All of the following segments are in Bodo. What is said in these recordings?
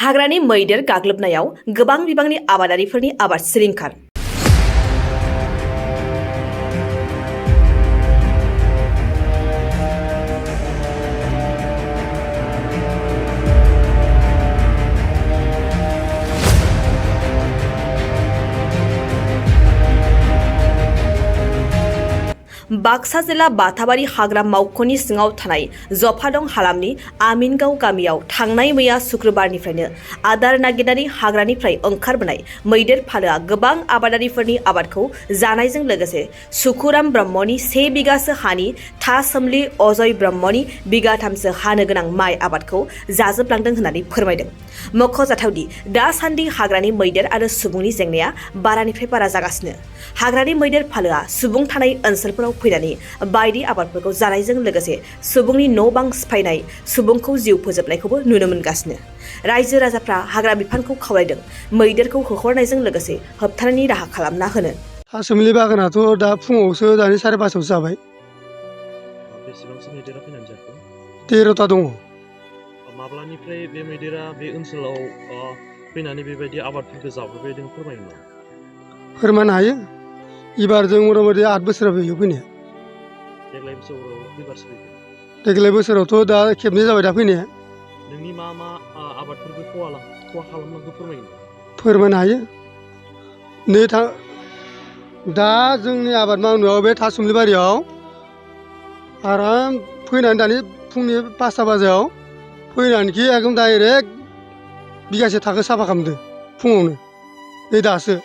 हाग्रानि मैदेर गाग्लोबनायाव गोबां बिबांनि आबादारिफोरनि आबाद सिलिंखार। बाक्सा जिल्ला बाथाबारि हाग्रा मावख'नि सिङाव थानाय जफादं हालामनि आमिनगाव गामियाव थांनाय मैया शुक्रबारनिफ्रायनो आदार नागिरनानै हाग्रानिफ्राय ओंखारबोनाय मैदेर फालोआ गोबां आबादारिफोरनि आबादखौ जानायजों लोगोसे सुखुराम ब्रह्मनि 1 बिगासो हानि थासोमलि अजय ब्रह्मनि बिगाथामसो हानो गोनां माइ आबादखौ जाजोबलांदों होननानै फोरमायदों। मख'जाथावदि दासान्दि हाग्रानि मैदेर आरो सुबुंनि जेंनाया बारानिफ्राय बारा जागासिनो। हाग्रानि मैदेर फालोआ सुबुं थानाय ओनसोलफोराव फैनानै बायदि आबादफोरखौ जानायजों लोगोसे सुबुंनि न' बां सिफायनाय, सुबुंखौ जिउ फोजोबनायखौबो नुनो मोनगासिनो। रायजो राजाफ्रा हाग्रा बिफानखौ खावलायदों मैदेरखौ होहरनायजों लोगोसे होबथानायनि राहा खालामना होनो। थासुमलि बागानाथ' दा फुङावसो दानि 5:30 जाबाय। बेसेबांसो मैदेरा फैनानै जाखो? 13टा दङ। माब्लानिफ्राय बे मैदेरा बे ओनसोलाव फैनानै बेबायदि आबादफोरखौ जाबोबाय दं फोरमायनो नामा? फोरमायनो हायो। एबार जों मथा-मथि 8 बोसोराव बेयाव फैनाया। देग्लाय बोसोराव खैबारसो फैखो? देग्लाय बोसोरावथ' दा खेबनै जाबाय दा फैनाया। नोंनि मा आबादफोरखौ खहा खालामनांगौ फोरमायनो हायो। नै दा जोंनि आबाद मावनायाव बे थासुमलि बारियाव आराम फैनानै दानि फुंनि 5टा बाजियाव फैनानैखि एकदम डाइरेक्ट बिगासे थाखो साफा खालामदो फुङावनो। नै दासो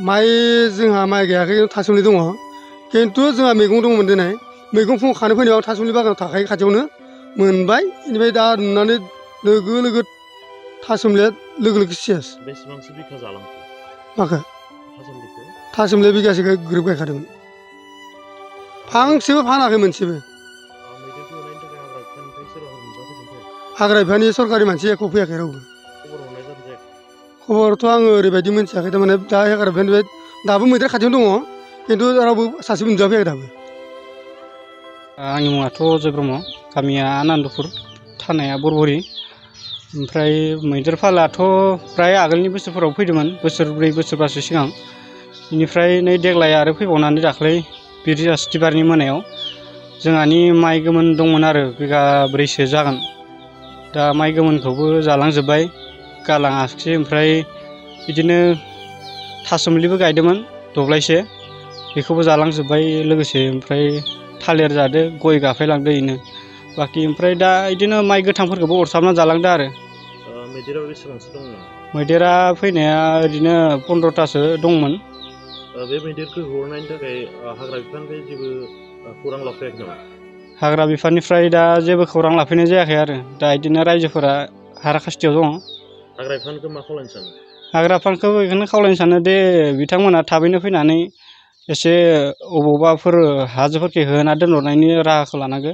माइ जोंहा माइ गायाखै, थासुमलि दङ। खिन्थु जोंहा मैगं दंमोन दिनै। मैगं फुङाव खानो फैनायाव थासुमलि बागानाव थाखायो खाथियावनो मोनबाय। बेनिफ्राय दा नुनानै लोगो थासुमलिया लोगो सेस। बेसेबांसो बिघा जालांखो? माखो? थासुमलिया बिगासेखौ ग्रोब गायखादोंमोन। फांसेबो फानाखै मोनसेबो। हाग्रा बिफाननि सरकारि मानसि एख' फैयाखै रावबो। खबरथ' आङो ओरैबायदि मोनथियाखै, थारमाने दा हाग्रा बिफाननिफ्राय दाबो मैदेर खाथियावनो दङ, खिन्थु रावबो सासेबो नुजाफैयाखै दाबो। आंनि मुङाथ' अजय ब्रह्म, गामिया आनन्दपुर, थानाया बरबरि। ओमफ्राय मैदेर फालोआथ' फ्राय आगोलनि बोसोरफोराव फैदोंमोन, बोसोरब्रै बोसोरबासो सिगां। बेनिफ्राय नै देग्लाय आरो फैबावनानै दाख्लै बृहस्पतिबारनि मोनायाव जोंहानि माइ गोमोन दंमोन आरो बिगाब्रैसो जागोन। दा माइ गोमोनखौबो जालांजोब्बाय, गालाङाखिसै। ओमफ्राय बिदिनो थासुमलिबो गायदोंमोन दब्लायसे, बेखौबो जालांजोब्बाय लोगोसे। ओमफ्राय थालिर जादो, गय गाफायलांदो इनो बाखि। ओमफ्राय दा बिदिनो माइ गोथांफोरखौबो अरसाबना जालांदो आरो। मैदेरा बेसेबांसो दंमोन? मैदेरा फैनाया ओरैनो 15टासो दंमोन। बे मैदेरखौ होहरनायनि थाखाय हाग्रा बिफाननिफ्राय जेबो खौरां लाफैयाखै नामा? हाग्रा बिफाननिफ्राय दा जेबो खौरां लाफैनाय जायाखै आरो। दा बिदिनो रायजोफोरा हाराखास्थियाव दङ। हाग्रा बिफानखौ मा खावलायनो सानो? हाग्रा बिफानखौ बेखौनो खावलायनो सानो दे बिथांमोना थाबैनो फैनानै एसे अबावबाफोर हाजोफोरखौ होना दोनहरनायनि राहाखौ लानांगौ।